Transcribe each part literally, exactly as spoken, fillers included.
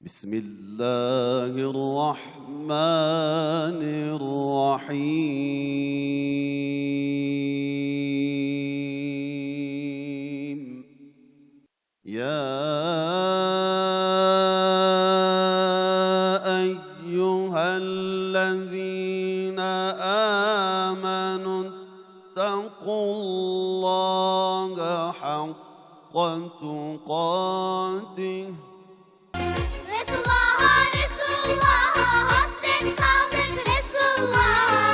بسم الله الرحمن الرحيم. يا أيها الذين آمنوا اتقوا الله حق تقاته. Resulullah'a, Resulullah'a hasret kaldık Resulullah'a.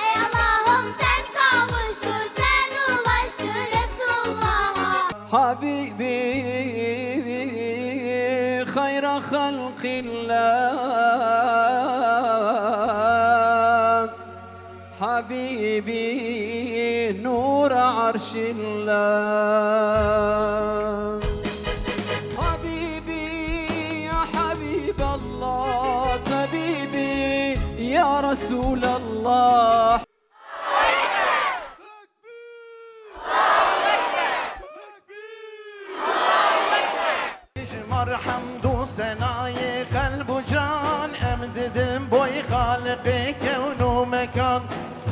Ey Allah'ım sen kavuştur, sen ulaştır Resulullah'a. حبيبي خير خلق الله، حبيبي نور عرش الله. حبيبي يا حبيب الله، طبيبي يا رسول الله. Ji mar hemd û senayê qelb û can, em didin boy Xaliqê kewn û mekan.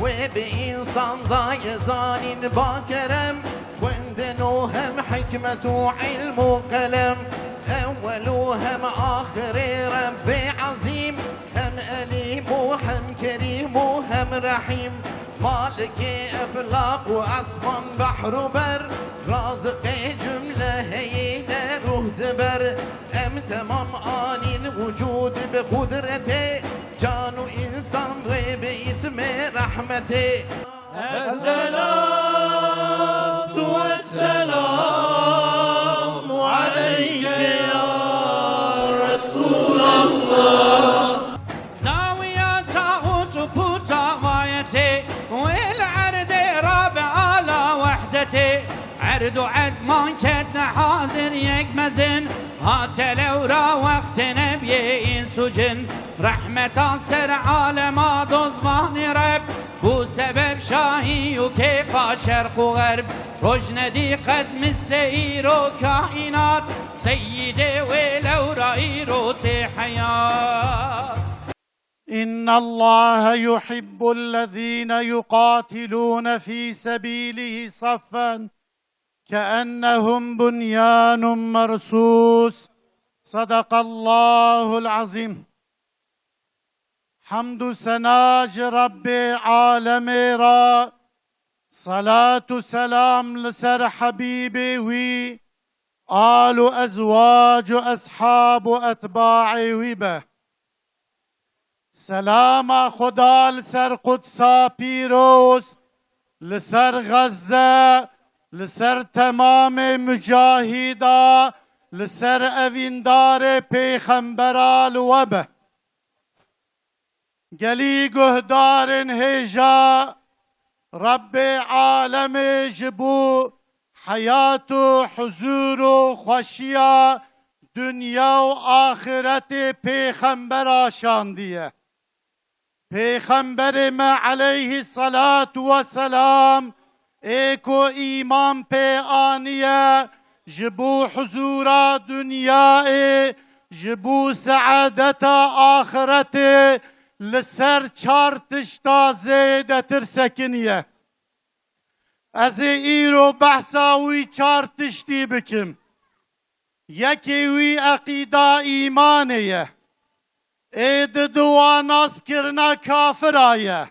Wê bi însan dayê zanîn ba kerem, xwendin û hem hikmet û ilm û qelem. Ewwel û hem axirê Rebbê Ezîm, hem Elîm û hem Kerîm û hem Rehîm. Malikê eflaq û esman, behr û ber, raziqê cumle heyîne ruh diber. Em temam anîn wicûd bi qudretê, can û însan wê bi îsmê rehmetê. الصلاة والسلام عليك يا رسول الله. Dawiya tağut û pûtavayetê, wê li erdê rabe ala wehdetê. Erd û ezman ketne hazir yek mezin, hate lewra wextê nebiyê îns û cin. Rehmeta ser alema dozvanê Reb, bû sebeb şahî û kêfa şerq û xerb. Roj nedî qet misle îro kaînat, seyîdê wê lewra îro tê heyat. إن الله يحب الذين يقاتلون في سبيله صفا كأنهم بنيان مرصوص. صدق الله العظيم. Hemd û sena ji Rebbê alemê re, salat û selam li ser Hebîbê wî, al û ezwac û eshab û etbaê wî be. Selama Xuda li ser Qudsa pîroz, li ser Xezze, li ser temamê mucahîda, li ser evîndarê pêxembera li we be. Gelî guhdarên hêja, Rebbê alemê ji bo heyat û huzûr û xweşiya dinya û axiretê pêxembera şandiye. Pêxemberê me eleyhî selat we selam ê ku îman pê aniye, ji bo huzûra dinyayê, ji bo seadeta axiretê li ser çar tişta zêdetir sekiniye. Ez ê îro behsa wî çar tiştî bikim. Yekê wî eqîda îmanê ye. Ê diduwa naskirina kafira ye.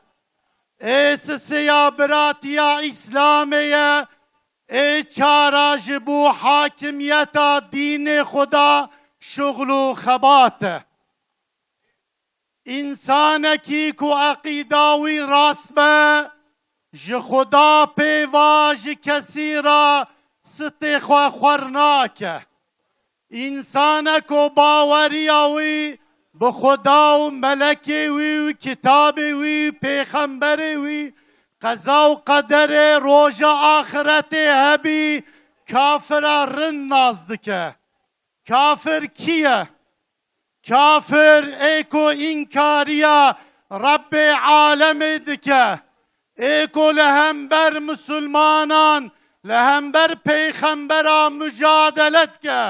Ê sisiya biratiya Îslamê ye. Ê çara ji bo hakimiyeta dînê Xuda şuxl û xebat e. Însanekî ku eqîda wî rast be, ji Xuda pêva ji kesî re sitê xwe xwer nake. Însanek ku baweriya wî bi Xuda û melekê wî û kitabê wî û pêxemberê wî, qeza û qederê roja axiretê hebî, kafira rind nas dike. Kafir kî ye? Kafir ê ku înkariya Rebbê alemê dike, ê ku li hember misilmanan, li hember pêxembera mucadele dike.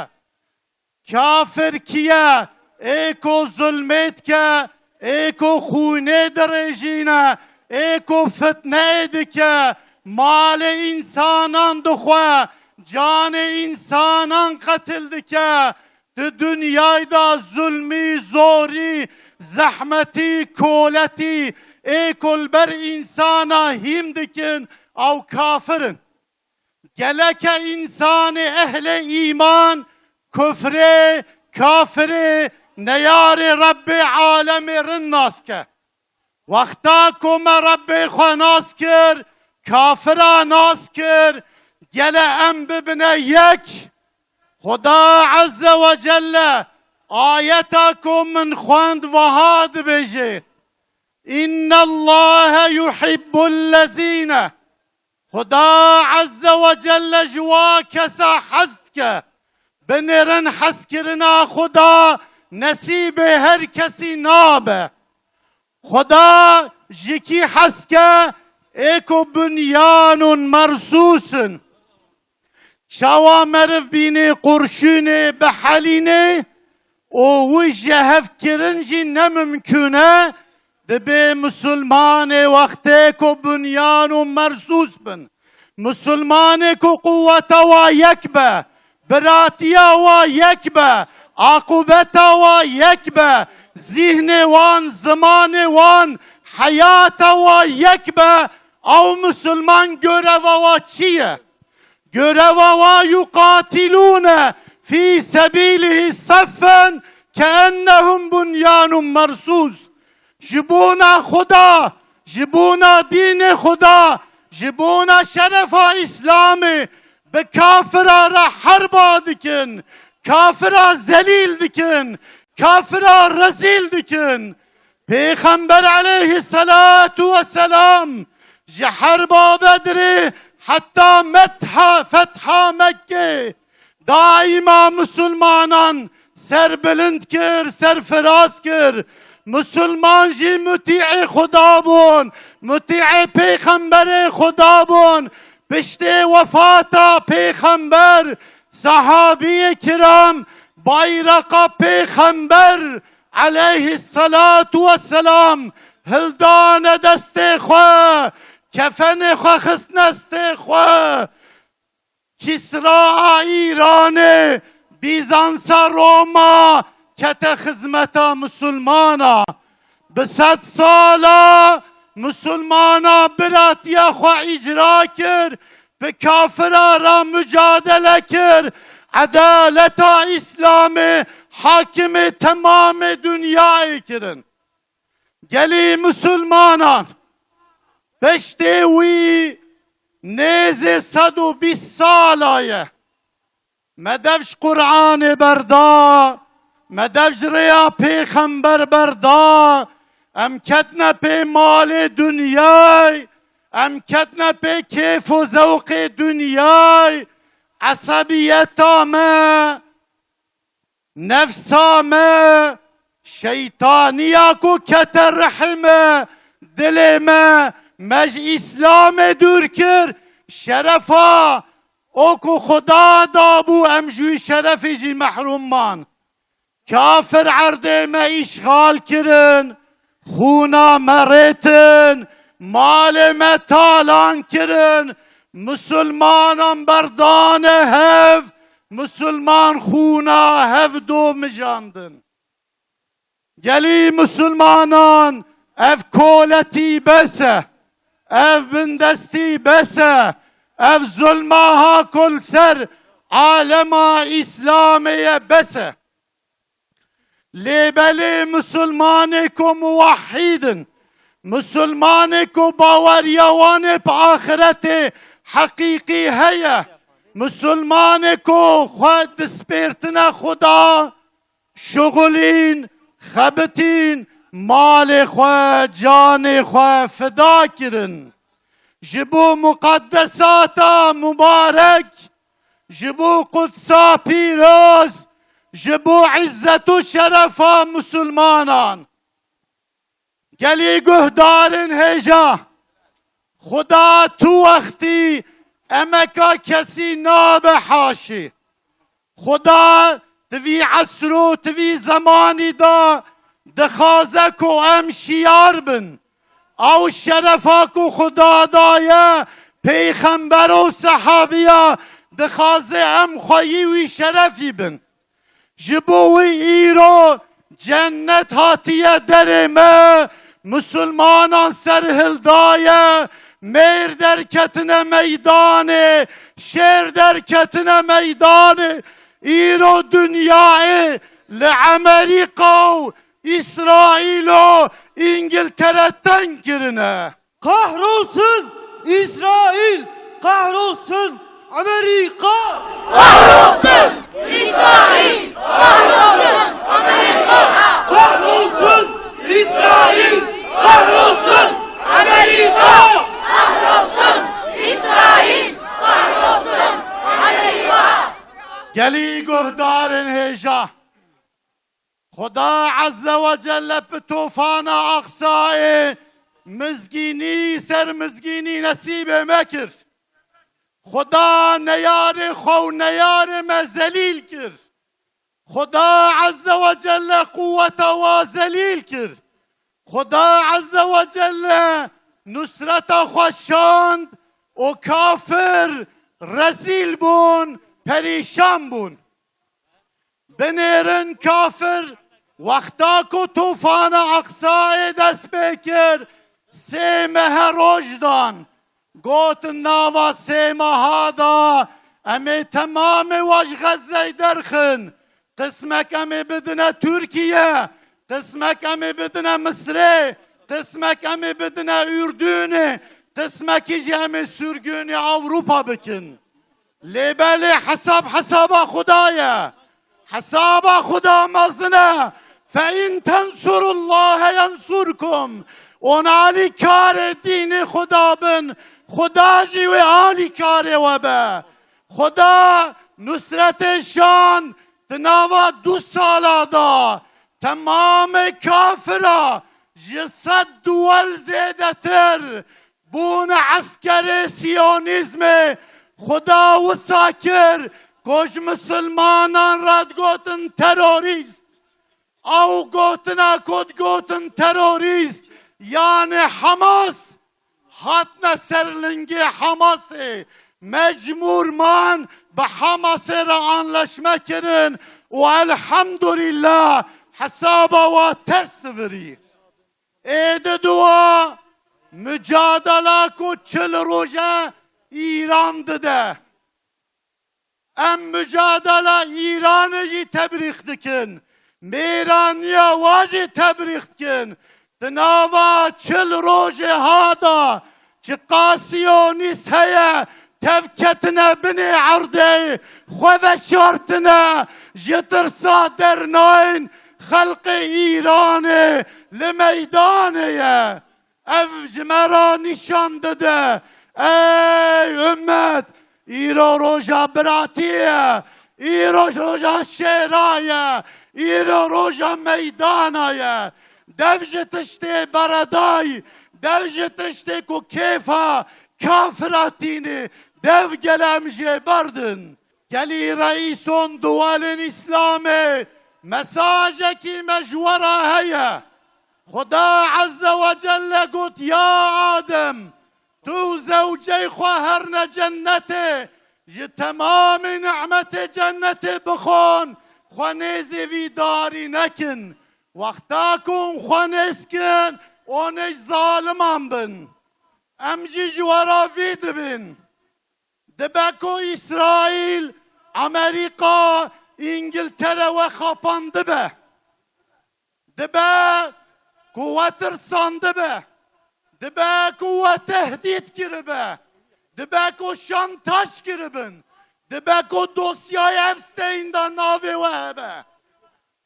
Kafir kî ye? ê ku zulmê dike, ê ku xûnê dirêjîne, ê ku fitneyê dike, malê însanan dixwe, canê însanan qetil dike, di dinyayê de zulmî, zorî, zehmetî, koletî, ê ku li ber însana hîm dikin, ew kafir in. Geleke însanê ehlê îman, kufrê, kafirê, neyarê Rebbê alemê rind nas ke. Wexta ku me Rebbê xwe nas kir, kafira nas kir, gele em bibine yek? Xuda Azze ve Celle ayeta ku min xwend wiha dibêje, "Inna Allahe yuhibbul lezine." Xuda Azze ve Celle ji wa kesa hez dike. Binêrin hezkirina Xuda nesîbê her kesî nabe. Xuda ji kî hez ke? Ê ku bunyanun mersûs in. Çawa meriv bînê qurşûnê bihelînê û wî ji hev kirin jî ne mimkûn e, dibê misilmanê wextê ku bunyanun mersûs bin, misilmanê ku quweta wa yek be, biratiya wa yek be, aqûbeta wa yek be, zîhnê wan, zimanê wan, heyata wa yek be, ew misilman göreva wa çi ye? Göreva wa, "Yuqatilûne fî sebîlihî seffen keennehum bunyanun mersûs." Ji bona Xuda, ji bona dînê Xuda, ji bona şerefa Îslamê bi kafira re herba dikin, kafira zelîl dikin, kafira rezîl dikin. Pêxember aleyhisselatu vesselam ji herba Bedrê heta metha, fetha Mekkê daîma misilmanan serbilind kir, serfiraz kir. Misilman jî mutî'ê Xuda bûn, mutî'ê Pêxemberê Xuda bûn. Piştê wefata Pêxember, sehabiyê kiram bayraqa Pêxember aleyhisselatu vesselam hildane destê xwe, kefenê xwe xistne destê xwe. Kîsra a Îranê, Bîzansa Roma kete xizmeta misilmana. Bi sed sala misilmana biratiya xwe îcra kir, bi kafira re mucadele kir, edaleta Îslamê hakimê temamê dinyayê kirin. Gelî misilmanan, piştê wî nêzê sed û bîst sala ye. Me dev ji Qur'anê berda, me dev ji rêya Pêxember berda, em ketine pê malê dinyay, em ketine pê kêf û zewqê dinyay, esebiyeta me, nefsa me, şeytaniya ku kete rihê me, dilê me, me ji Îslamê dûr kir, şerefa o ku Xuda dabû, em ji wî şerefê jî mehrûm man. Kafir erdê me îşxal kirin, xûna me rêtin, malê me talan kirin, misilmanan berdane hev, misilman xûna hev do mijandin. Gelî misilmanan, ev koletî bes e, ev bindestî bes e, ev zulma ha ku li ser alema Îslamê ye bes e. Lê belê misilmanê ku muwehhîd in, misilmanê ku baweriya wan ê bi axiretê heqîqî heye, misilmanê ku xwe dispêrtine Xuda, şixulîn, xebitîn, malê xwe, canê xwe fida kirin. Ji bo muqeddesata mubarek, ji bo Qudsa pîroz, ji bo îzzet û şerefa misilmanan. Gelî guhdarên hêja, Xuda tu wextî emeka kesî nabe haşî. Xuda Di vî esr û di vî zemanî de dixwaze ku em şiyar bin. Ew şerefa ku Xuda daye peyxember û sehabiya, dixwaze em xweyî wî şerefî bin. Ji bo wî îro cennet hatiye derê me, misilmanan serhildaye, mêr derketine meydanê, şêr derketine meydanê. Îro dinyayê li Amerîka û Îsraîl û Îngiltere teng kirine. Kahrolsun İsrail, kahrolsun Amerika. Kahrolsun İsrail, kahrolsun Amerika. Kahrolsun İsrail, kahrolsun Amerika. Kahrolsun İsrail, kahrolsun Amerika. Gelî guhdarên hêja. Xuda Azze ve Celle bi tofana Aqsayê mizgînî ser mizgînî nesîbê me kir. Xuda neyarê xwe û neyarê me zelîl kir. Xuda Azze ve Celle quweta wa zelîl kir. Xuda Azze ve Celle nusreta xwe şand û kafir rezîl bûn, perîşan bûn. Binêrin kafir, wexta ku tofana Aqsayê dest pê kir, sê mehe roj dan. Gotin nava sê meha da em ê temamê wa ji Xezzeyê derxin. Qismek em ê bidine Tirkiye, qismek em ê bidine Misrê, qismek em ê bidine Urdunê, qismekî jî em ê sürgûnê Ewropa bikin. Lê belê hesab hesaba Xuda ye. Hesaba Xuda mezin e. Fe in tensurullahe yensurkum. Hûn alîkarê dînê Xuda bin, Xuda jî wê alîkarê we be. Xuda nusretê şan di nava du sala da temamê kafira ji sed duwel zêdetir bûne eskerê siyonîzmê. Xuda wisa kir ku ji misilmanan re digotin terorîst. Ew gotina ku digotin terorîst, yanê Hamas, hatine ser lingê Hamasê. Mecbûr man bi Hamasê re anlaşme kirin û elhamdulillah hesaba wa ters sivirî. Êdî dua mucadela ku çil roj e Îran dide. Em mucadela Îranê jî tebrîk dikin. Mêraniya wa jî tebrîk dikin. Di nava çil rojê ha da çiqa siyonîst heye, tev ketine binê erdê, xwe veşartine, ji tirsa dernayên xelqê Îranê li meydanê ye. Ev ji me re nîşan dide, ey ummet, îro roja biratî ye, îro roja şêra ye, îro roja meydana ye. Dev ji tiştê beredayî, dev ji tiştê ku kêfa kafira tînî, dev gele em jê berdin. Gelî reîson duwelên Îslamê, mesajekî me ji we re heye. Xuda Azze ve Celle got, ya Adem, tu û zewcey xwe herne cennetê, ji temamê nimetê cennetê bixwin, xwe nêzê vî darî nekin. Wexta ku hûn xwe nêz kin, hûn ê ji zaliman bin. Em jî ji we re vî dibin. Dibe ku Îsraîl, Amerîka, Îngiltere we xapandibe. Dibe ku we tirsandibe. Dibe ku we tehdît kiribe. Dibe ku şantaj kiribin. Dibe ku dosyayê Epstein de navê we hebe.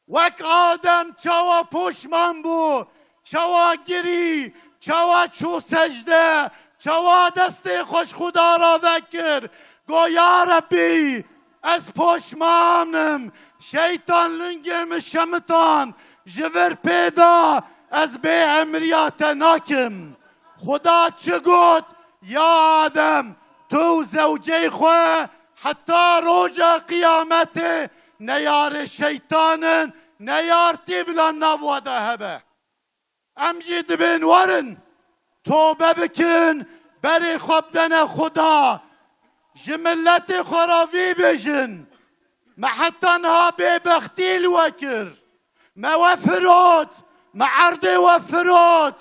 Wek Adem çawa poşman bû, çawa girî, çawa çû secde, çawa destê xwe ji Xuda re vekir, got, ya Rebbî, ez poşman im, şeytan lingê min şemitan, ji vir pê da, ez bê emriya te nakim. Xuda çi got? Ya Adem, tu û zewcey xwe heta roja qiyametê ne yarê şeytan in, ne yartî bila nav we de hebe. Em jî dibên werin, tobe bikin, berê xwe bidene Xuda. Ji miletê xwe re vî bêjin. Me heta niha bêbextî li we kir. Me we firot, me erdê we firot,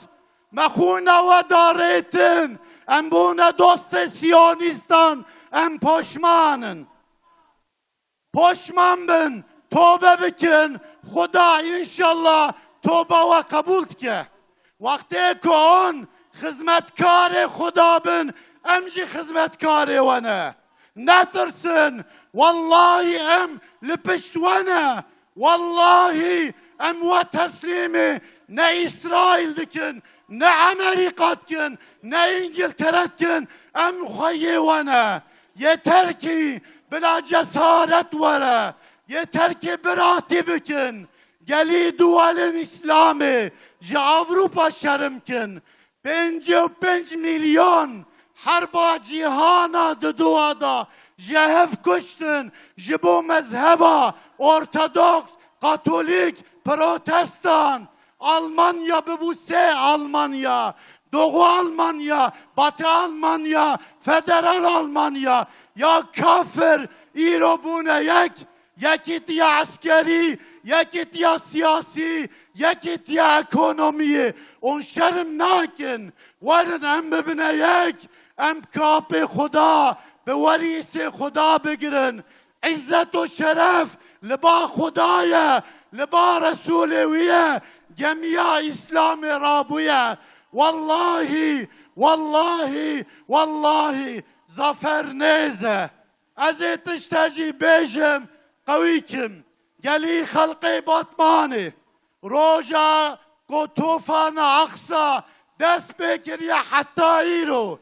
me xûna we darêtin, em bûne dostê siyonîstan, em poşman in. Poşman bin, tobe bikin, Xuda înşallah toba we qebûl dike. Wextê ku hûn xizmetkarê Xuda bin, em jî xizmetkarê we ne. Netirsin, wellahî em li pişt we ne. Wellahî em we teslîmê ne Îsraîl dikin, ne Amerîka dikin, ne Îngiltere dikin, em xweyê we ne. Yeter ki bila cesaret were, yeter ki biratî bikin. Gelî duwelên Îslamê ji Ewropa şerm kin. Pêncî û pênc milyon herba cîhana di dua da ji hev kuştin, ji bo mezheba ortodoks, katolîk, protestan. Almanya bibû sê Almanya, Doğu Almanya, Batı Almanya, Federal Almanya. Ya kafir, îro bûne yek. Yekîtiya eskerî, yekîtiya siyasî, yekîtiya ekonomiyê. Hûn şerm nakin. Werin em bibine yek. Em kapê Xuda bi werîsê Xuda bigirin. Îzzet û şeref li ba Xuda ye, li ba Resûlê wî ye, gemiya Îslamê rabûye. Wellahî, wellahî, wellahî zafer nêz e. Ez ê tişte jî bêjim, qewî kim. Gelî xelqê Batmanê, roja ku tûfana Aqsa dest pê kiriye heta îro,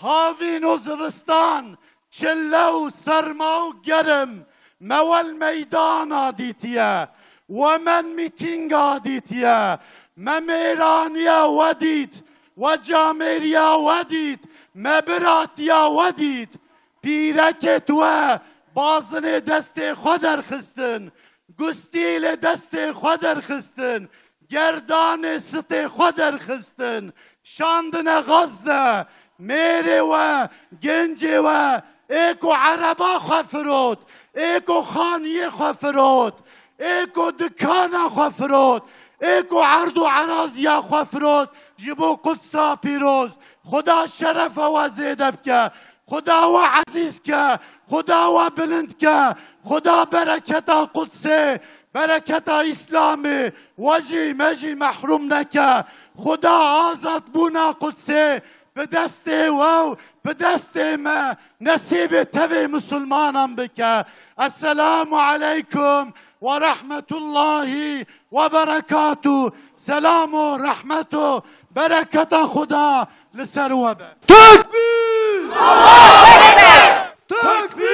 havîn û zivistan, çile û serma û gerim, me wel meydana dîtiye, we men mîtînga dîtiye, me mêraniya we dît, we camêriya we dît, me biratiya we dît. Pîrekê we bazinê destê xwe derxistin, gustîlê destê xwe derxistin, gerdanê sitê xwe derxistin, şandine Gazze, mêrê we, gencê we, ê ku ereba xwe firot, ê ku xaniyê xwe firot, ê ku dikana xwe firot, ê ku erd û eraziya xwe firot, ji bo Qudsa pîroz. Xuda şerefa we zêde bike. Xuda we ezîz ke, Xuda we bilind ke, Xuda bereketa Qudsê, bereketa Îslamê we jî me jî mehrûm neke. Xuda azadbûna Qudsê bi destê we û bi destê me nesîbê tevê misilmanan bike. Esselamu aleykum ve rahmetullahi ve berekatuh. Selam û rehmet û bereketa Xuda li ser we be. Tekbîr! Tekbîr!